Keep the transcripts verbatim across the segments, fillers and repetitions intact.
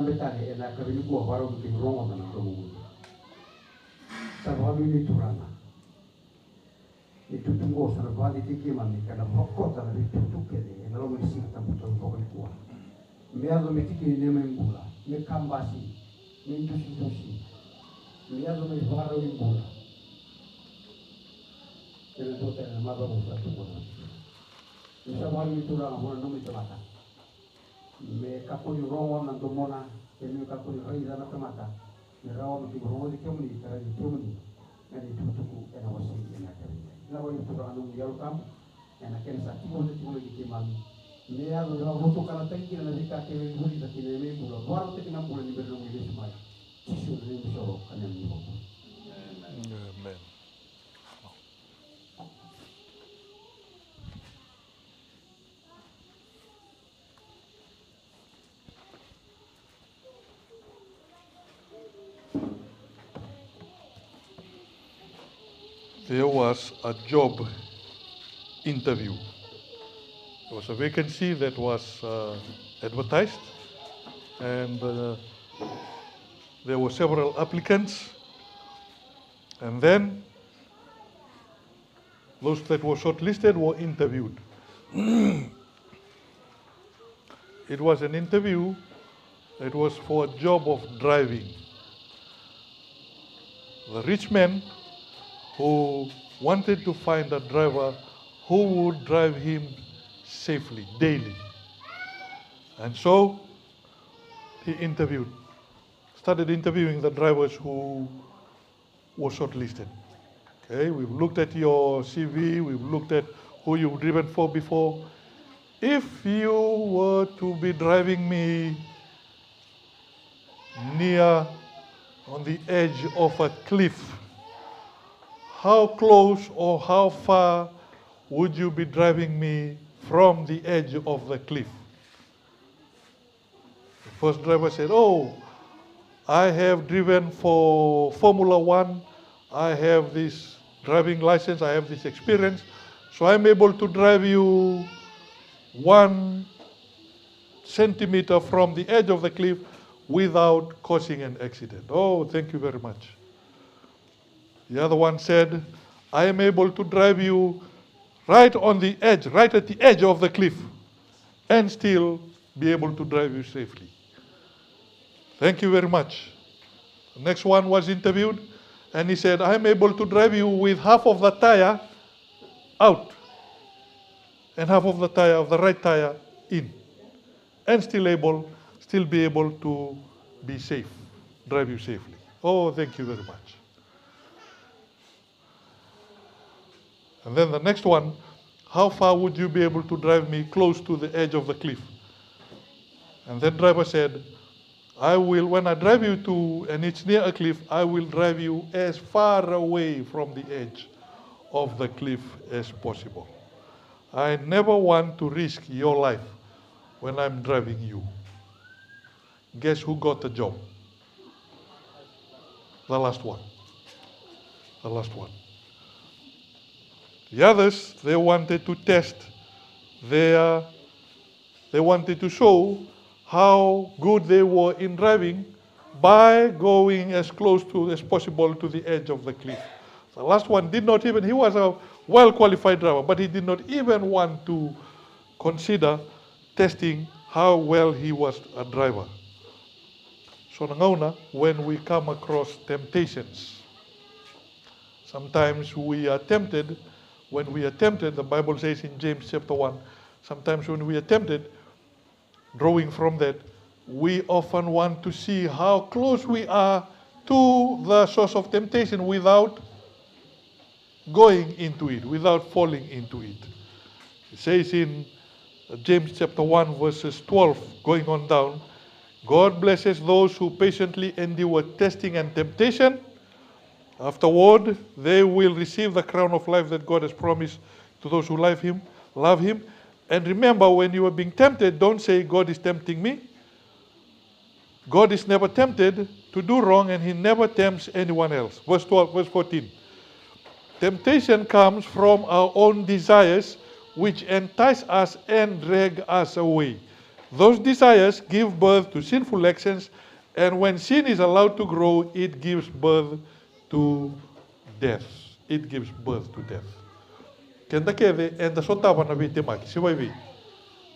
Betale ena yakavi nikua, vakarau me keimami rogoca na nomuni vosa. Sa vakanuinui Turaga. Ni tutu qo sa na vakadidike keimami ka na vakota na veitukutuku kece ena loma ni Siga Tabu taucoko nikua. Me yaco me tiki ni neimami bula, me kabasi, me dusidusi, me yaco me vakarau ni bula. Kena dua tale na macawa sa tu qo. Ni sa vakanuinui Turaga mo na nomuni tamata. Me kakua ni rogo na domona, ke me kakua ni raica na tamata. Me rawa me keimami rogoci kemuni, ka raici kemuni. Na neimami itukutuku ena wasei ena yakavi nikua. Na vakanuinui Turaga nomuni Yalo Tabu, ena kena sa tiko vata tiko mai vei keimami. Me yaco me vakavotukana tale kina na veika keimami vulica kina ena neimami bula. Vakarautaki na bula ni bera nomuni lesu mai. Jisu na neimami isoro ka neimami iVakabula. Amen. There was a job interview. There was a vacancy that was, uh, advertised, and, uh, there were several applicants. And then those that were shortlisted were interviewed. It was an interview, it was for a job of driving. The rich man who wanted to find a driver who would drive him safely, daily. And so he interviewed, started interviewing the drivers who were shortlisted. Okay, we've looked at your C V, we've looked at who you've driven for before. If you were to be driving me near, on the edge of a cliff, how close or how far would you be driving me from the edge of the cliff? The first driver said, "Oh, I have driven for Formula One. I have this driving license. I have this experience. So I'm able to drive you one centimeter from the edge of the cliff without causing an accident." "Oh, thank you very much." The other one said, "I am able to drive you right on the edge, right at the edge of the cliff, and still be able to drive you safely." "Thank you very much." The next one was interviewed, and he said, "I am able to drive you with half of the tire out and half of the tire, of the right tire, in, and still able, still be able to be safe, drive you safely." "Oh, thank you very much." And then the next one, "How far would you be able to drive me close to the edge of the cliff?" And that driver said, "I will, when I drive you to, and it's near a cliff, I will drive you as far away from the edge of the cliff as possible. I never want to risk your life when I'm driving you." Guess who got the job? The last one. The last one. The others, they wanted to test their, they wanted to show how good they were in driving by going as close to, as possible to the edge of the cliff. The last one did not even, he was a well-qualified driver, but he did not even want to consider testing how well he was a driver. So na gauna when we come across temptations, sometimes we are tempted, when we are tempted, the Bible says in James chapter one, sometimes when we are tempted, drawing from that, we often want to see how close we are to the source of temptation without going into it, without falling into it. It says in James chapter one, verses twelve, going on down, "God blesses those who patiently endure testing and temptation. Afterward, they will receive the crown of life that God has promised to those who love him, love him. And remember, when you are being tempted, don't say, 'God is tempting me.' God is never tempted to do wrong, and he never tempts anyone else." Verse twelve, verse fourteen. "Temptation comes from our own desires, which entice us and drag us away." Those desires give birth to sinful actions, and when sin is allowed to grow, it gives birth to death. It gives birth to death. Keda kece eda sotava na veitemaki, se vei.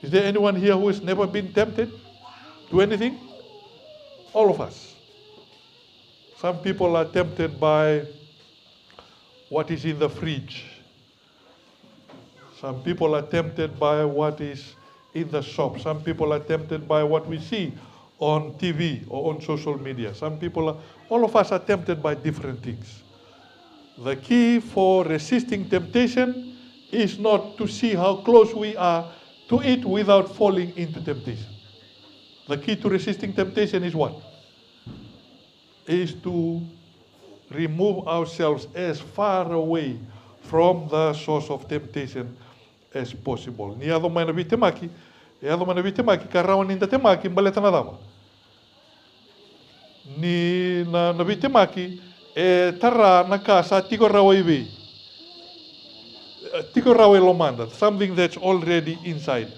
Is there anyone here who has never been tempted to anything? All of us. Some people are tempted by what is in the fridge. Some people are tempted by what is in the shop. Some people are tempted by what we see on T V or on social media. Some people are, all of us are tempted by different things. The key for resisting temptation is not to see how close we are to it without falling into temptation. The key to resisting temptation is what? Is to remove ourselves as far away from the source of temptation as possible. Ni yaco mai na veitemaki, e yaco mai na veitemaki, ka rawa ni da temaki, baleta na cava? Ni na, na veitemaki e tara na ka sa tiko rawa i vei. E tiko rawa i lomada, something that's already inside.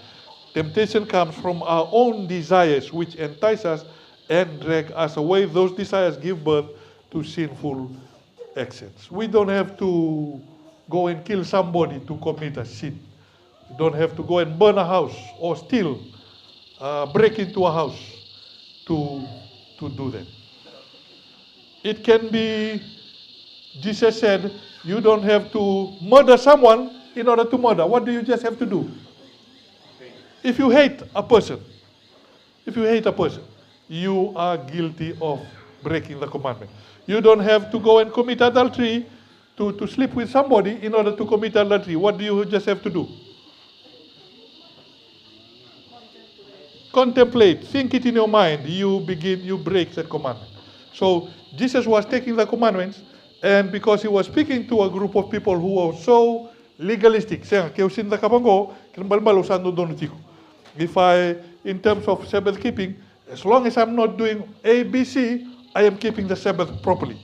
Temptation comes from our own desires, which entice us and drag us away. Those desires give birth to sinful actions. We don't have to go and kill somebody to commit a sin. You don't have to go and burn a house or steal, uh, break into a house to, to do that. It can be, Jesus said, you don't have to murder someone in order to murder. What do you just have to do? If you hate a person, if you hate a person, you are guilty of breaking the commandment. You don't have to go and commit adultery to, to sleep with somebody in order to commit adultery. What do you just have to do? Contemplate, think it in your mind. You begin, you break that commandment. So Jesus was taking the commandments, and because he was speaking to a group of people who were so legalistic, sega, ke au sini cakava qo, kena ibalebale au sa dodonu tiko. If I, in terms of Sabbath keeping, as long as I'm not doing A B C, I am keeping the Sabbath properly.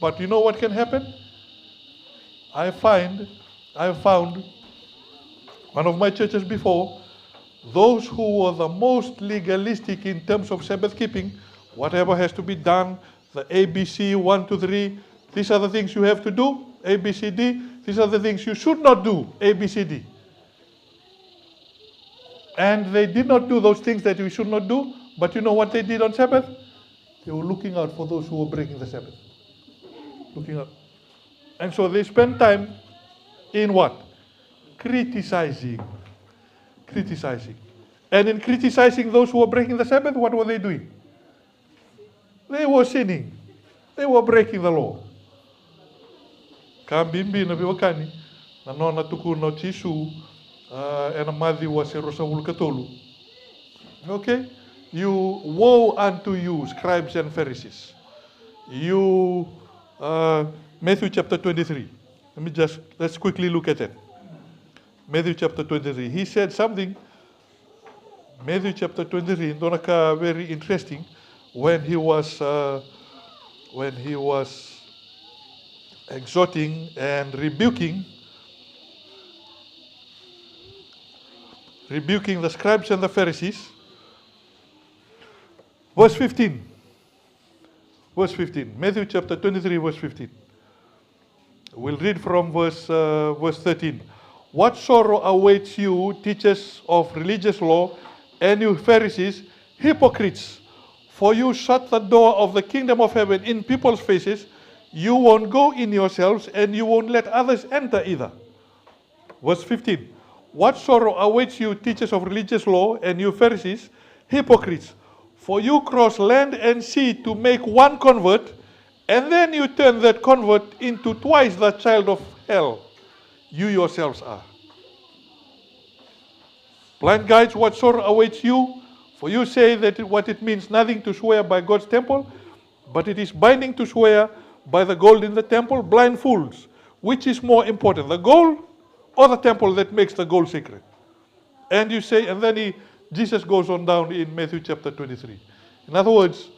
But you know what can happen? I find, I found one of my churches before, those who were the most legalistic in terms of Sabbath keeping, whatever has to be done, the A B C, one, two, three, these are the things you have to do, A B C D, these are the things you should not do, A B C D. And they did not do those things that we should not do. But you know what they did on Sabbath? They were looking out for those who were breaking the Sabbath. Looking out. And so they spend time in what? Criticizing. Criticizing. And in criticizing those who were breaking the Sabbath, what were they doing? They were sinning. They were breaking the law. Ka bibi na veiwekani, na nona tukuna o Jisu, ah, ena Maciu wase ruasagavulu ka tolu. Okay? You, woe unto you, scribes and Pharisees. You, uh, Matthew chapter twenty-three. Let me just, let's quickly look at that. Matthew chapter twenty-three. He said something Matthew chapter twenty-three, dua na ka very interesting, when he was, uh, when he was exhorting and rebuking, rebuking the scribes and the Pharisees. Verse fifteen. Verse fifteen. Matthew chapter twenty-three, verse fifteen. We'll read from verse, uh, verse thirteen. What sorrow awaits you, teachers of religious law, and you Pharisees, hypocrites! For you shut the door of the kingdom of heaven in people's faces. You won't go in yourselves, and you won't let others enter either. Verse fifteen. What sorrow awaits you, teachers of religious law, and you Pharisees, hypocrites! For you cross land and sea to make one convert, and then you turn that convert into twice the child of hell you yourselves are. Blind guides, what sorrow awaits you? For you say that what it means nothing to swear by God's temple, but it is binding to swear by the gold in the temple. Blind fools, which is more important, the gold or the temple that makes the gold sacred? And you say, and then he, Jesus goes on down in Matthew chapter twenty-three. In other words,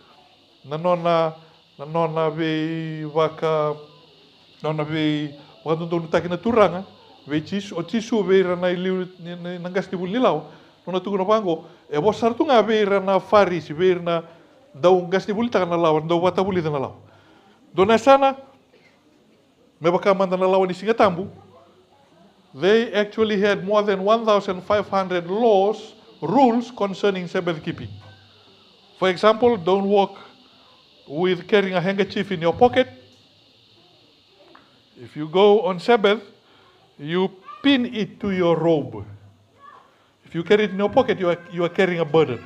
na nona, na nona veivaka, nona veivakadodonutaki na Turaga vei Jisu, o Jisu vei ira na iliu ni, ni, na qasenivuli ni lawa. Nona tukuna vaqo, e vosa sara tu ga vei ira na Farisi, vei ira na dau qasenivulitaka na lawa, dau vakatavulica na lawa. Dua na yasana, me vaka mada na lawa ni Siga Tabu, they actually had more than one thousand five hundred laws, rules concerning Sabbath keeping. For example, don't walk with carrying a handkerchief in your pocket. If you go on Sabbath, you pin it to your robe. If you carry it in your pocket, you are, you are carrying a burden.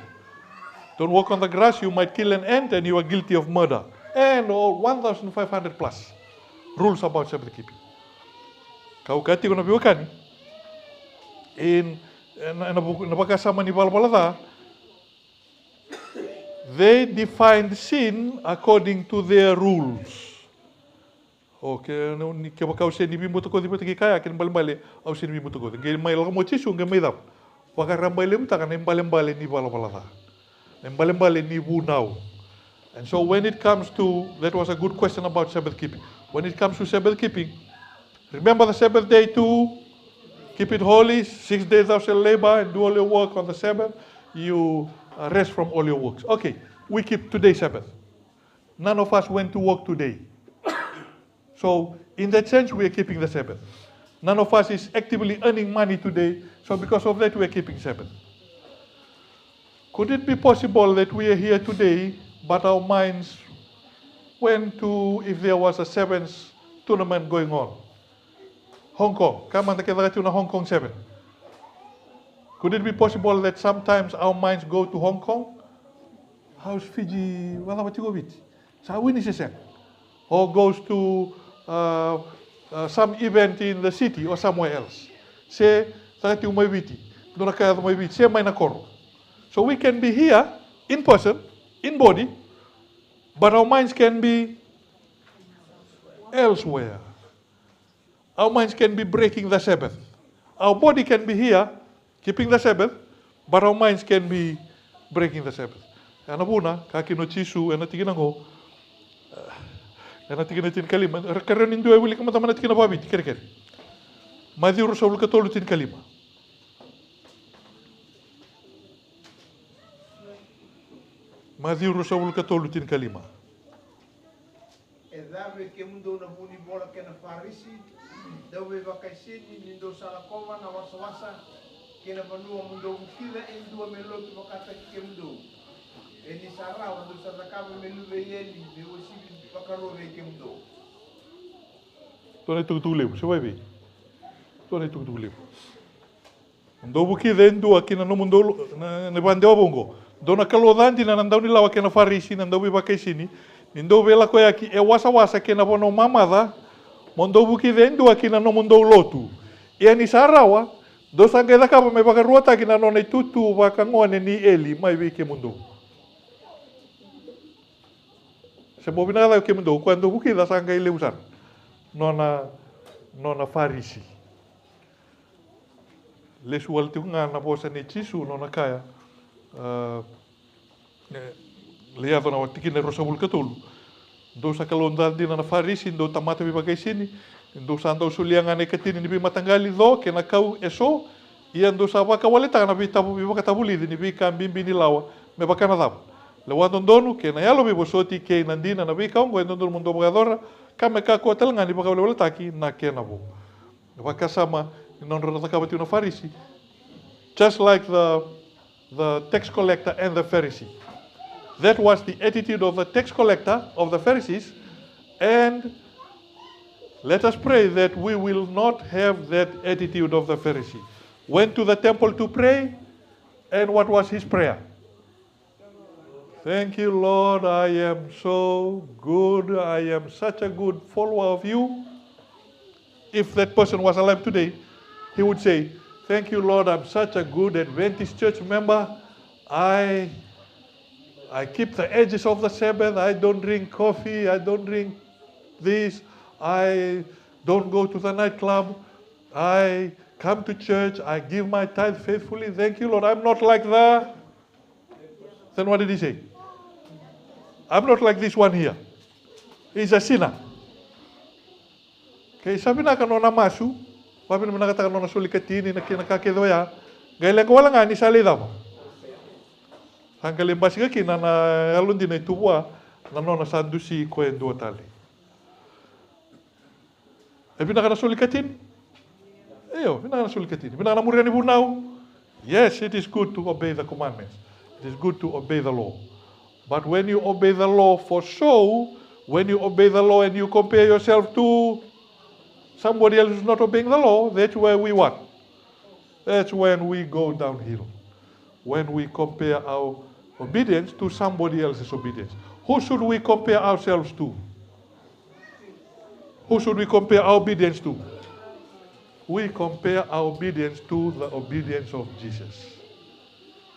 Don't walk on the grass, you might kill an ant and you are guilty of murder. And all one thousand five hundred plus rules about Sabbath keeping. Kau kaya tiko na veiwekani, in, na, na, na vakasama ni valavala ca, they defined sin according to their rules. O ke, ni kevaka au sega ni veibutakoci vata kei kaya, kena ibalebale au sega ni veibutakoci. Qai mai lako mai o Jisu, qai mai cava? Vakarabailevutaka na ibalebale ni valavala ca. Na ibalebale ni vunau. And so when it comes to, that was a good question about Sabbath keeping. When it comes to Sabbath keeping, remember the Sabbath day to keep it holy. Six days thou shalt labor and do all your work. On the Sabbath, you uh, rest from all your works. Okay, we keep today Sabbath. None of us went to work today. So, in that sense, we are keeping the Sabbath. None of us is actively earning money today, so because of that, we are keeping Sabbath. Could it be possible that we are here today, but our minds went to if there was a sevens tournament going on? Hong Kong, kaya mada ke caka tiko na Hong Kong Seven. Could it be possible that sometimes our minds go to Hong Kong? How's Fiji, vakacava tiko Viti? Sa wini se sega? Or goes to uh, uh, some event in the city or somewhere else. Se caka tiko mai Viti, dua na ka yaco mai Viti, se mai na koro. So we can be here in person, in body, but our minds can be elsewhere. Our minds can be breaking the Sabbath. Our body can be here, keeping the Sabbath, but our minds can be breaking the Sabbath. Ena vuna, kaya kina o Jisu, ena tikina qo, ena tikina tinikalima, kerea ni dua e wilika mada mai na tikina vakaviti, kerekere. Maciu ruasagavulu ka tolu tinikalima. Maciu ruasagavulu ka tolu tinikalima. E ca vei kemudou na vunivola kei na Farisi, dauveivakaisini, ni dou sa lakova na wasawasa kei na vanua mo dou vukica e dua me lotu vakataki kemudou. E ni sa rawa dou sa cakava me luve i eli me uasivi vakarua vei kemudou. Dua na itukutuku levu, se vaivei? Dua na itukutuku levu. Dou vukica e dua ki na nomudou lo-, na, na vakadewa vou oqo. Dou na kalou ca dina na daunilawa kei na Farisi, na dauveivakaisini, ni dou veilakoyaki e wasawasa kei na vanua mamaca, mo dou vukica e dua ki na nomudou lotu. Ia ni sa rawa, dou sa qai cakava me vakaruataki na nona itutu vakagone ni eli mai vei kemudou. Se bau vinaka cake kemudou, koya dou vukica sa qai levu sara. Nona, nona Farisi. Lesu wale tiko ga na vosa nei Jisu, nona kaya, a, e, lai yaco na tikina e ruasagavulu ka tolu. Dou sa kalou ca dina na Farisi, dou tamata veivakaisini, dou sa dau solia ga na ikatini ni veimataqali co kei na kau eso, ia dou sa vakawaletaka na veitavu, veivakatavulici ni veika bibi ni lawa, me vaka na cava? Lewa dodonu, kei na yalo veivosoti, kei na dina, na veika oqo e dodonu mo dou vakayacora, ka me kakua tale ga ni vakaweleweletaki na kena vo. Vakasama ni nodra na cakava tiko na Farisi. Just like the, the tax collector and the Pharisee. That was the attitude of the tax collector, of the Pharisees, and let us pray that we will not have that attitude of the Pharisee. Went to the temple to pray, and what was his prayer? Thank you, Lord. I am so good. I am such a good follower of you. If that person was alive today, he would say, thank you, Lord. I'm such a good Adventist church member. I, I keep the edges of the Sabbath. I don't drink coffee. I don't drink this. I don't go to the nightclub. I come to church. I give my tithe faithfully. Thank you, Lord. I'm not like that. Then what did he say? I'm not like this one here. He's a sinner. Kei sa vinaka nona masu, vavinavinakataka nona soli katini na kena ka kece oya. Qai leqa wale ga ni sa lai cava? Sa qai lai basika kina na yalodina e tu vua, na nona sa dusi koya e dua tale. E vinaka na soli katini? Io, vinaka na soli katini. Vinaka na muria ni vunau? Yes, it is good to obey the commandments. It is good to obey the law. But when you obey the law for show, when you obey the law and you compare yourself to somebody else who's not obeying the law, that's where we what? That's when we go downhill. When we compare our obedience to somebody else's obedience. Who should we compare ourselves to? Who should we compare our obedience to? We compare our obedience to the obedience of Jesus.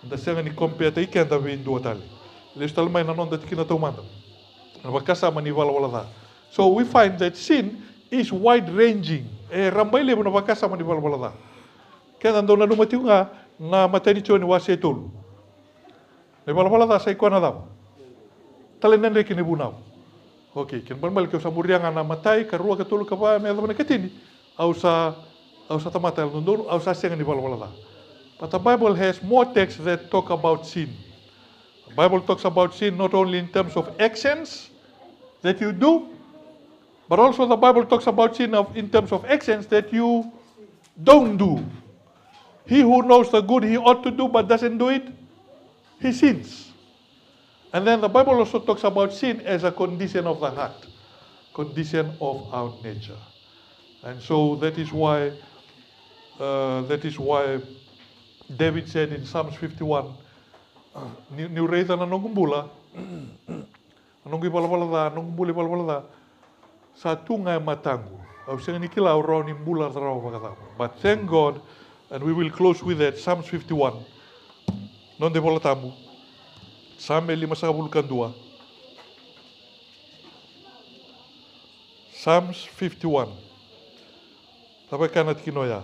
Da sega ni compare-taki keda vei dua tale. Lesu tale mai na noda tikina taumada. Na vakasama ni valavala ca. So we find that sin is wide-ranging. E rabailevu na vakasama ni valavala ca. Keda dau nanuma tiko ga na matai ni Joni wase tolu. Na ivalavala ca sa i koya na cava? Tala ni dredre kei na ivunau. Okay, kena ibalebale ke o sa muria ga na matai, ka rua, ka tolu, ka va, me yacova na katini, au sa, au sa tamata yalododonu, au sa sega ni valavala ca. But the Bible has more texts that talk about sin. The Bible talks about sin not only in terms of actions that you do, but also the Bible talks about sin of, in terms of actions that you don't do. He who knows the good he ought to do but doesn't do it, he sins. And then the Bible also talks about sin as a condition of the heart, condition of our nature. And so that is why, uh, that is why David said in Psalms fifty-one, uh, niu, niu raica na noqu bula, na noqu ivalavala ca, na noqu bula ivalavala ca, sa tu ga e mataqu. Au sega ni kila au rawa ni bula rawa vakacava. But thank God, and we will close with that, Psalms fifty-one. Noda iVola Tabu. Same limasagavulu ka dua. Psalms fifty-one. Cava e kaya na tikina oya?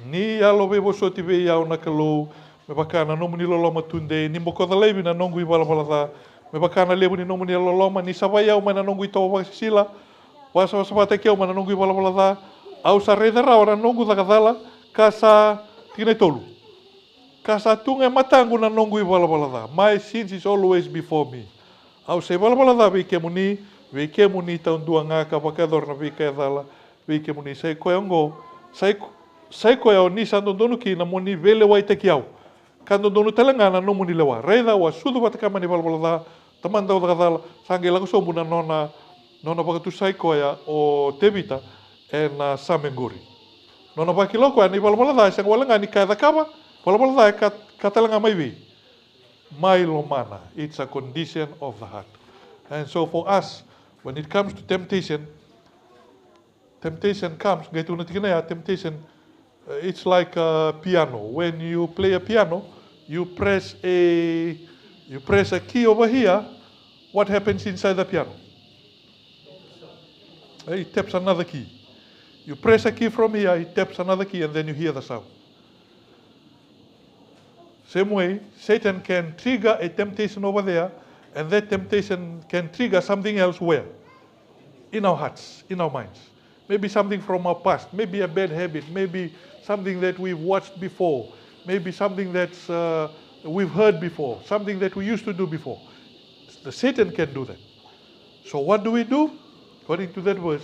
Ni yalo veivosoti vei au na Kalou, me vaka na nomuni loloma tudei, ni bokoca laivi na noqu ivalavala ca, me vaka na levu ni nomuni yalololoma, ni savai au mai na noqu itovo vakasisila, vakasavasavataki au mai na noqu ivalavala ca, au sa raica rawa na noqu caka cala, ka sa, tikina e tolu. Ka sa tu ga e mataqu na noqu ivalavala ca. My sins is always before me. Au sa ivalavala ca vei kemuni, vei kemuni taudua ga ka vakayacora na veika e cala vei kemuni. Sa i koya oqo, sa i, sa i koya o ni sa dodonu kina mo ni veilewaitaki au. Ka dodonu tale ga na nomuni lewa. Raica, au a sucu vata kaya mai na ivalavala ca, tamada dau caka cala, sa qai lako sobu na nona, nona vakatusai koya o Tevita ena Same qori. Nona vakila o koya na ivalavala ca e sega wale ga ni ka e cakava, valavala ca e ka, ka tale ga mai vei? Mai lomana. It's a condition of the heart. And so for us, when it comes to temptation, temptation comes, qai tukuna tikina ya, temptation, uh, it's like a piano. When you play a piano, you press a, you press a key over here, what happens inside the piano? Eh, it taps another key. You press a key from here, it taps another key, and then you hear the sound. Same way, Satan can trigger a temptation over there, and that temptation can trigger something else where? In our hearts, in our minds. Maybe something from our past, maybe a bad habit, maybe something that we've watched before, maybe something that, uh, we've heard before, something that we used to do before. The Satan can do that. So what do we do? According to that verse,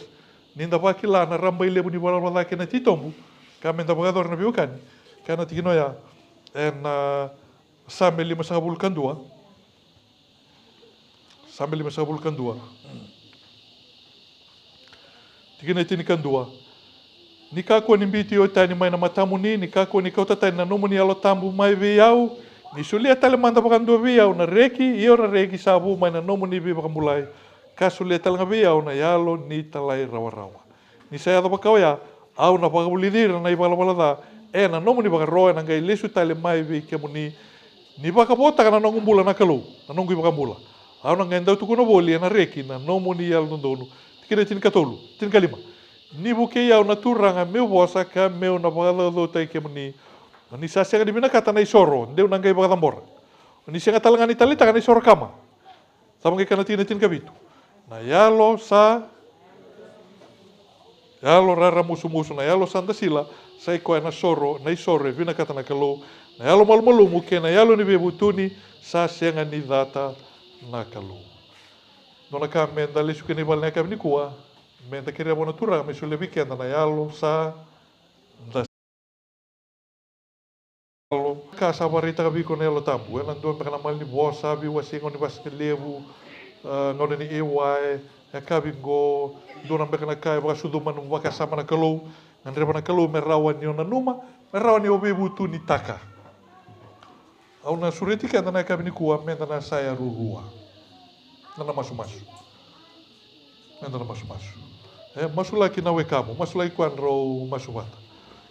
ni da vakila na rabailevu ni valavala ca kei na titobu, ka me da vakayacora na veiwekani, ka na tikina oya, ena, uh, Same limasagavulu ka dua. Same limasagavulu ka dua. Tikina e tinikadua. Ni kakua ni biuti oti tani mai na matamuni, ni kakua ni kauta tani na nomuni Yalo Tabu mai vei au, ni solia tale mada vakadua vei au na reki, io na reki sa vu mai na nomuni veivakabulai, ka solia tale ga vei au na yalo ni talairawarawa. Ni sa yaco vaka oya, au na vakavulici ira na ivalavala ca ena nomuni vakaro, ena qai lesu tale mai vei kemuni. Ni vakavotaka na noqu bula na Kalou, na noqu iVakabula, au na qai dau tukuna voli ena reki na nomuni yalododonu. Tikina e tinikatolu, tinikalima. Ni vukei au na Turaga, me'u vosa ka me'u na vakacaucautaki kemuni. O ni sa sega ni vinakata na isoro, de'u na qai vakacabora. O ni sega tale ga ni taleitaka na isoro kama. Cava qai kaya na tikina e tinikavitu? Na yalo sa, Yalo raramusumusu, na yalo sa dasila, sa i koya na soro, na isoro e vinakata na Kalou. Na yalo malumalumu kei na yalo ni veivutuni sa sega ni cata na Kalou. Dua na ka meda lesu kina i vale na yakavi nikua, meda kerea vua na Turaga me solia vei keda na yalo sa dasila. Ka sa vakaraitaka vei iko na Yalo Tabu ena dua beka na malanivosa, veiwasei, gauna ni vasigalevu, ah, gauna ni A Y, e yakavi qo, dua na beka na ka e vakasucuma na nomu vakasama na Kalou. Gadreva na Kalou me rawa ni o nanuma, me rawa ni o veivutunitaka. Au na sureti keda na yakavi nikua meda na sa yaruarua. Na, na masumasu. Meda na masumasu. E, masulaki na wekamu, masulaki koya drau masu vata.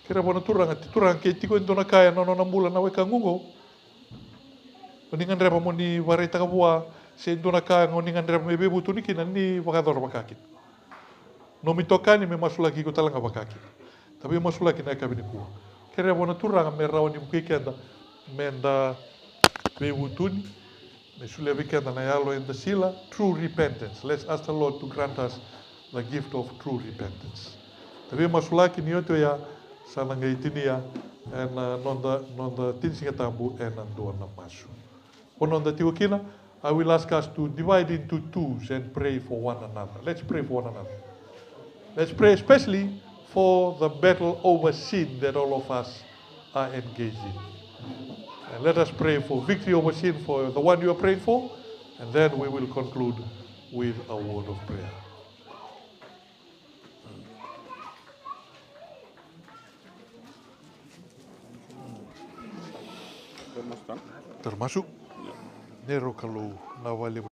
Kerea vua na Turaga, Turaga, ke tiko e dua na ka ena nona bula na wekaqu qo, o ni gadreva mo ni vakaraitaka vua, se dua na ka o ni gadreva me veivutuni kina, ni vakayacora vaka kina. Nomu itokani me masulaki iko tale ga vaka kina. Da veimasulaki na yakavi nikua. Kerea vua na Turaga me rawa ni vukei keda meda veivutuni, me solia vei keda na yalo e dasila, true repentance. Let's ask the Lord to grant us the gift of true repentance. Da veimasulaki, ni oti oya sa na qai tinia ena noda, noda tini Siga Tabu ena dua na masu. Ko noda tiko kina, I will ask us to divide into twos and pray for one another. Let's pray for one another. Let's pray especially for the battle over sin that all of us are engaged in. And let us pray for victory over sin for the one you are praying for, and then we will conclude with a word of prayer. Tara masu. Nero Kalou, na vale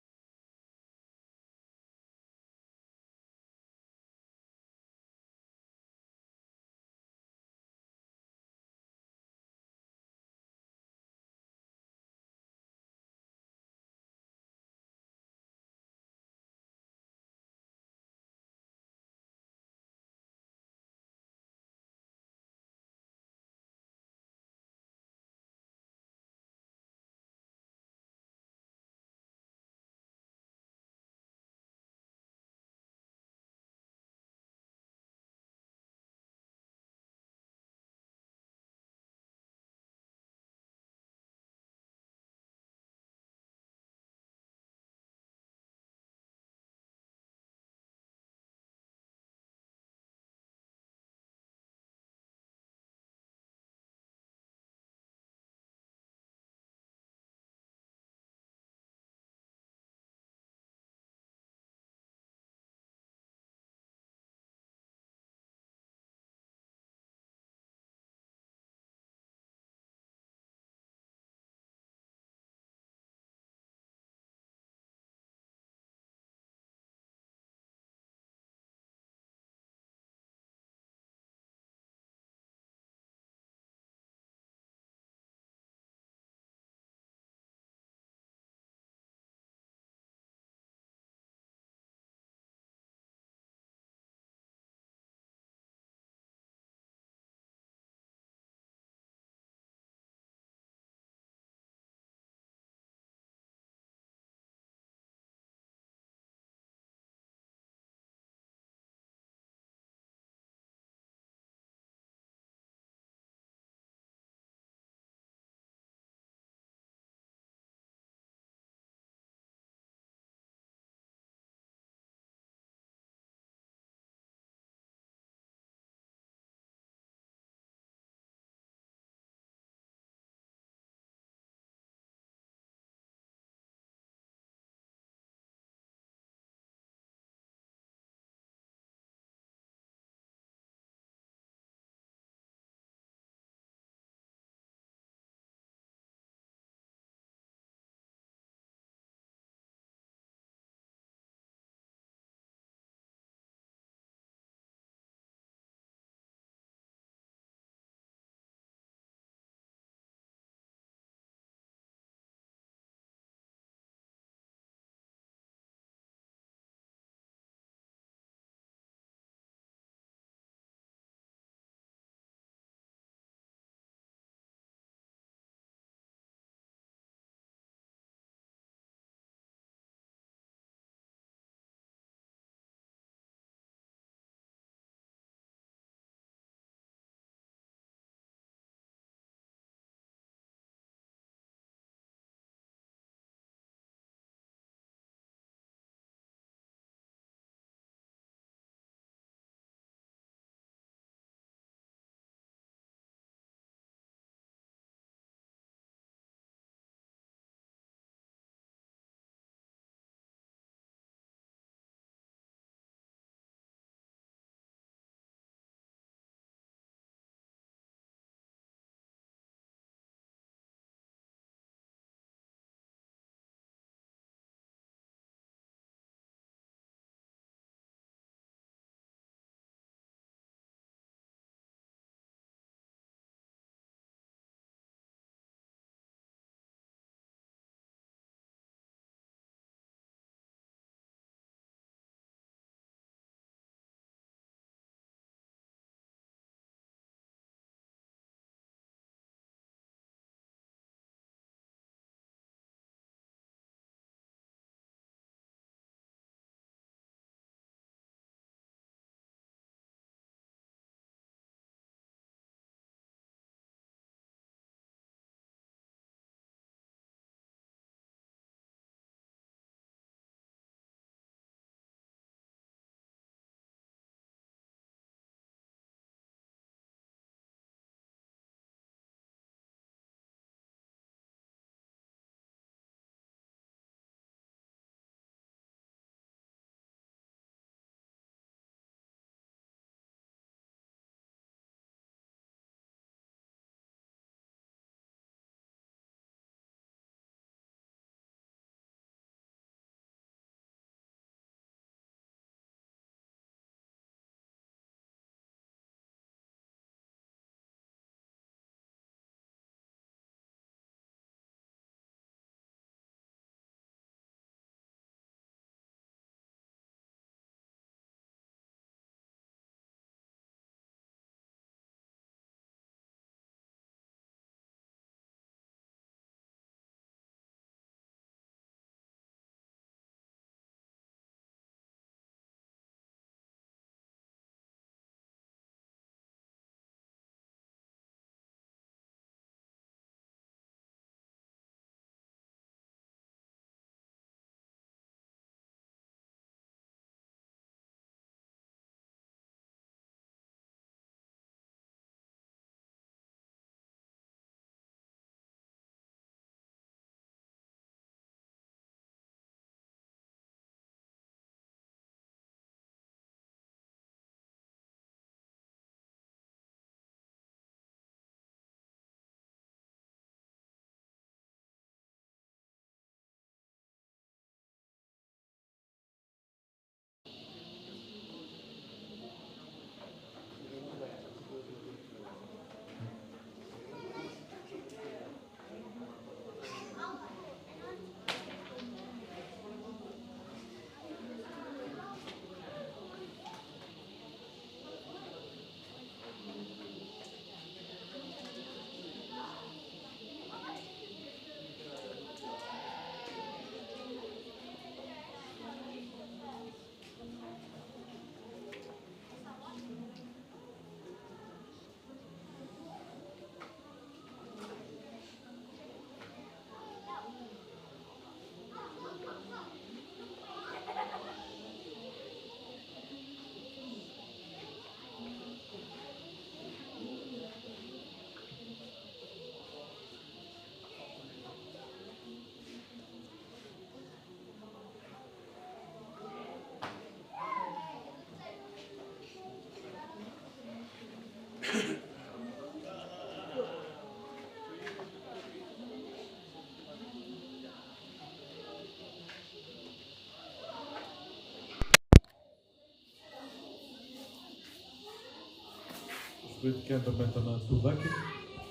Vei keda me da na tucake,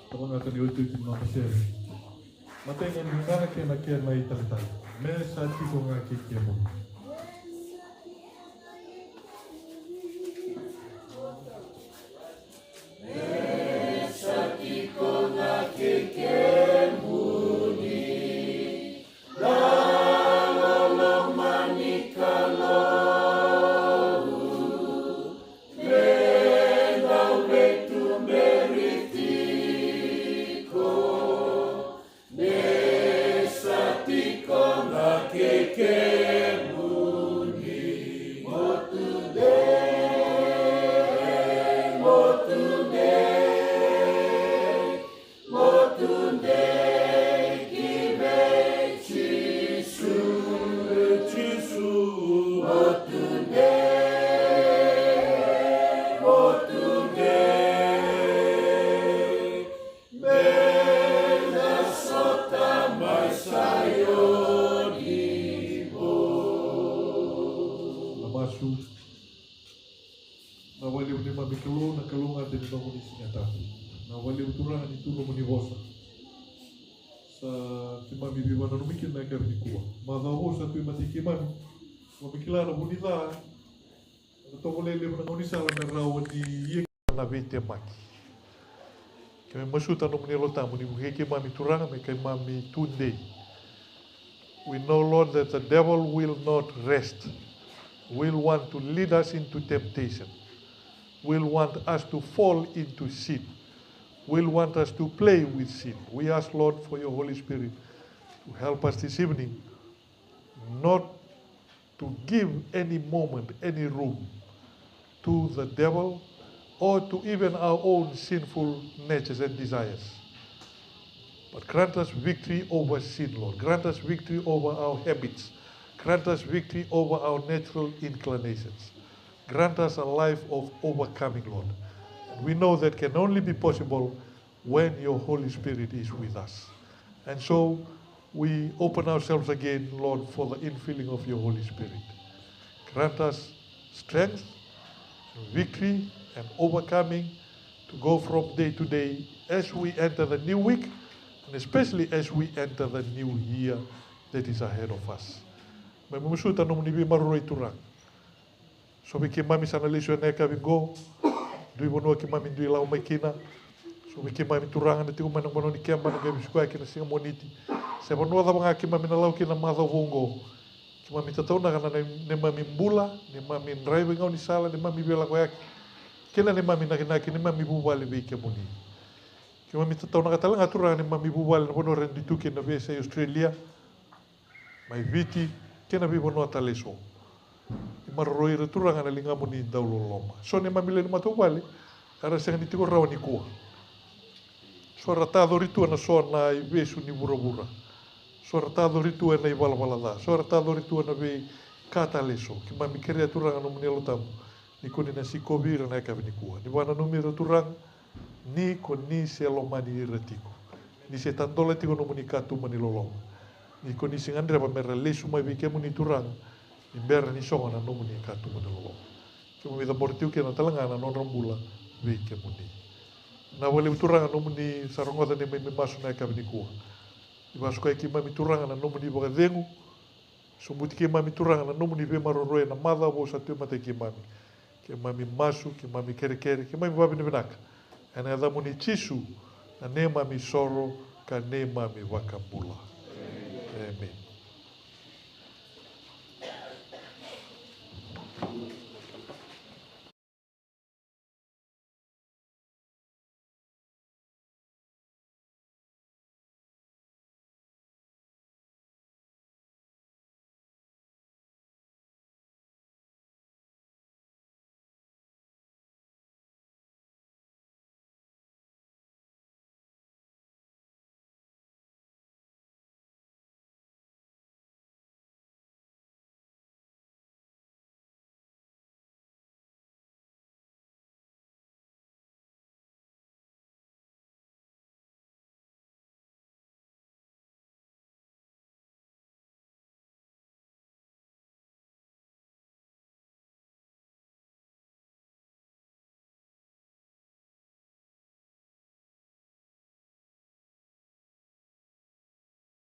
sa vagata ni otioti na noda sere. Matai ni Lagilagi kei na kena italetale. Me sa tiko ga kei kemuni. Na masu. Na vakalevu neimami Kalou, na kalougata ni nomuni Siga Tabu. Na vakalevu Turaga ni tu nomuni vosa. Sa keimami veivakananumi kina na yakavi nikua. Macawa vou sa tu e matai keimami. Keimami kila na vu ni ca. Na tovolea e levu na gaunisala me rawa ni ia na veitemaki. Keimami masuta nomuni Yalo Tabu ni vukei keimami Turaga me keimami tudei. We know, Lord, that the devil will not rest. Will want to lead us into temptation. Will want us to fall into sin. Will want us to play with sin. We ask, Lord, for your Holy Spirit to help us this evening not to give any moment, any room to the devil or to even our own sinful natures and desires. But grant us victory over sin, Lord. Grant us victory over our habits. Grant us victory over our natural inclinations. Grant us a life of overcoming, Lord. And we know that can only be possible when your Holy Spirit is with us. And so we open ourselves again, Lord, for the infilling of your Holy Spirit. Grant us strength, victory, and overcoming to go from day to day as we enter the new week, and especially as we enter the new year that is ahead of us. Keimami masuta nomuni veimaroroi Turaga. So vei keimami sa na lesu ena yakavi qo, dui vanua keimami dui lako mai kina. So vei keimami Turaga na tiko mai na vanua ni keba, na qai veisikoyaki na siga Moniti. Se vanua cava ga keimami na lako kina macawa vou qo. Keimami tataunaka na nei-, neimami bula, neimami draiva gaunisala, neimami veilakoyaki. Kei na neimami nakinaki, neimami vuvale vei kemuni. Keimami tataunaka tale ga Turaga neimami vuvale na vanua era dui tu kina na veiyasai Australia, mai Viti, kei na veivanua tale eso. Ni maroroi ira Turaga na ligamuni dauloloma. So neimami lewe ni matavuvale era sega ni tiko rawa nikua. So era tacori tu ena so na ivesu ni vuravura. So era tacori tu ena ivalavala ca. So era tacori tu ena veika tale eso. Keimami kerea Turaga nomuni Yalo Tabu ni ko ni na sikovi ira na yakavi nikua. Ni vakananumi ira Turaga, ni ko ni se lomani ira tiko. Ni se tadola tiko nomuni katuba ni loloma. Ni ko ni se gadreva me ra lesu mai vei kemuni Turaga, ni bera ni sogo na nomuni katuba ni loloma. Keimami cabora tiko kina tale ga na nodra bula vei kemuni. Vinaka vakalevu Turaga nomuni sa rogoca neimami masu na yakavi nikua. Ni vakasukai keimami Turaga na nomuni vakacegu. Sobuti keimami Turaga na nomuni veimaroroi ena macawa vou sa tu e matai keimami. Keimami masu, keimami kerekere, keimami vakavinavinaka. Ena yacamuni Jisu, na neimami isoro ka neimami iVakabula. Emeni.